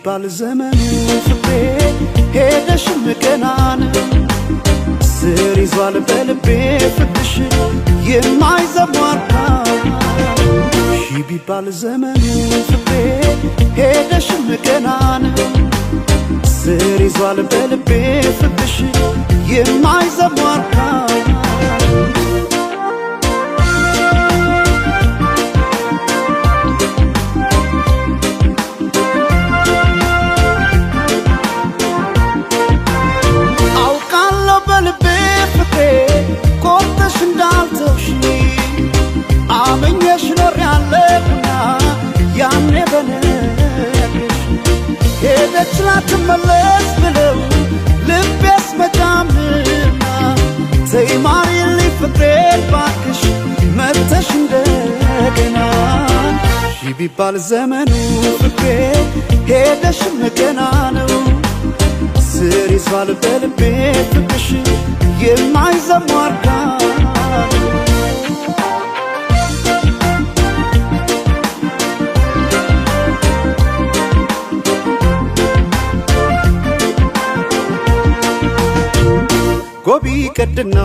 ቢባል ዘመኑ ፍቅሬ ሄደሽም ገናን ስር ይዟል በልቤ ፍቅርሽ የማይዘሟርካ ሺ ቢባል ዘመኑ ፍቅሬ ሄደሽም ገናን ስር ይዟል በልቤ ፍቅርሽ የማይዘሟርካ አመኘሽ ኖሬያለሁና ያኔ በነግርሽ ሄደች ላትመለስ ብለው ልቤስ መጫምና ተይ ማሪልኝ ፍቅሬን እባክሽ መጥተሽ እንደገና ሺ ቢባል ዘመኑ ፍቅሬ ሄደሽም ገና ነው ስር ይዟል በልቤ ፍቅርሽ የማይዘሟርካ ጎቢ ቀድና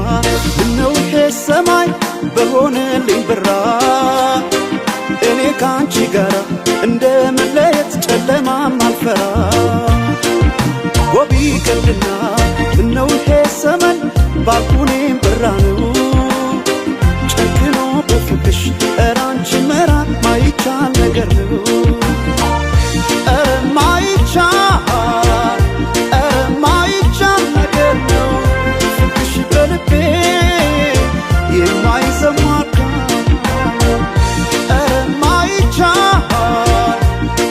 ምነው ይሄ ሰማይ በሆነልኝ ብራ እኔ ካንቺ ጋራ እንደ መለየት ጨለማም አልፈራ ጎቢ ቀድና ምነው ይሄ ሰመን ባልኩኔም ብራ ነው ጨክኖ በፍቅሽ ኧረ አንቺ መራቅ ማይቻል ነገር ነው ኧረ ማይቻል ኧረ ማይቻል ነገር ነው ፍቅርሽ በልቤ የማይዘሟርካ ኧረ ማይቻል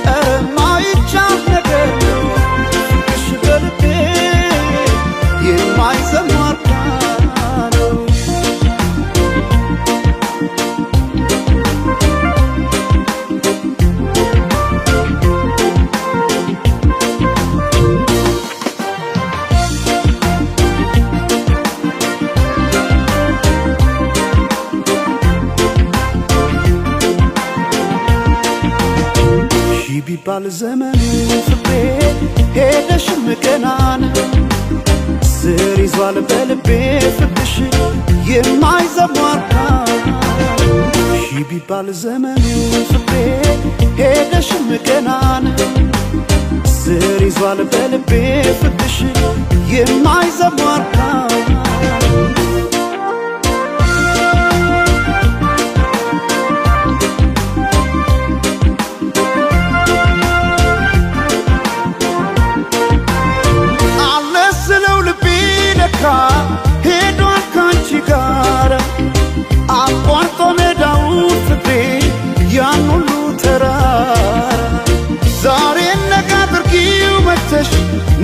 ኧረ ማይቻል ነገር ነው ፍቅርሽ በልቤ የማይዘሟርካ ነው። ሺ ቢባል ዘመኑ ፍቅሬ ሄደሽም ገናን ስር ይዟል በልቤ ፍቅርሽ የማይዘሟርካ ሺ ቢባል ዘመኑ ፍቅሬ ሄደሽም ገናን ስር ይዟል በልቤ ፍቅርሽ የማይዘሟርካ ሄዷል ካንቺ ጋር አቋርጦ ሜዳውን ፍቅሬ ያን ሁሉ ተራራ ዛሬ ነገ አድርጊው መተሽ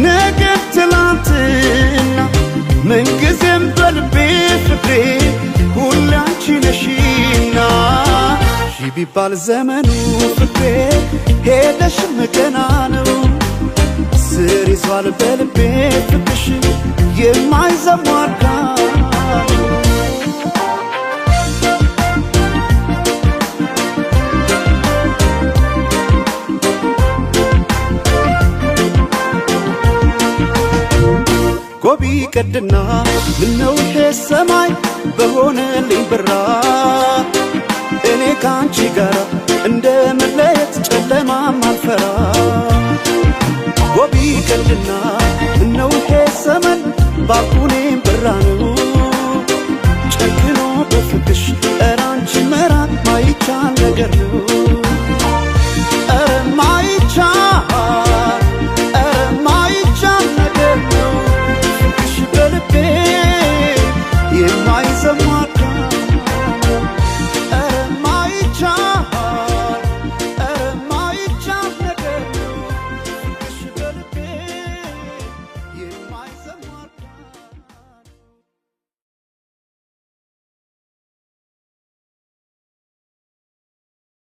ነገ ትላንትና ምንጊዜም በልቤ ፍቅሬ ሁሌ አንቺ ነሽና ሺ ቢባል ዘመኑ ፍቅሬ ሄደሽም ገና ነው ስር ይዟል በልቤ ፍቅርሽ የማይዘሟርካ ጎቢ ቀድና ምነው ይሄ ሰማይ በሆነልኝ ብራ እኔ ካንቺ ጋራ እንደ መለየት ጨለማም አልፈራ ጎቢ ቀድና ምነው ይሄ ሰመን ባልኩኔም ብራ ነው።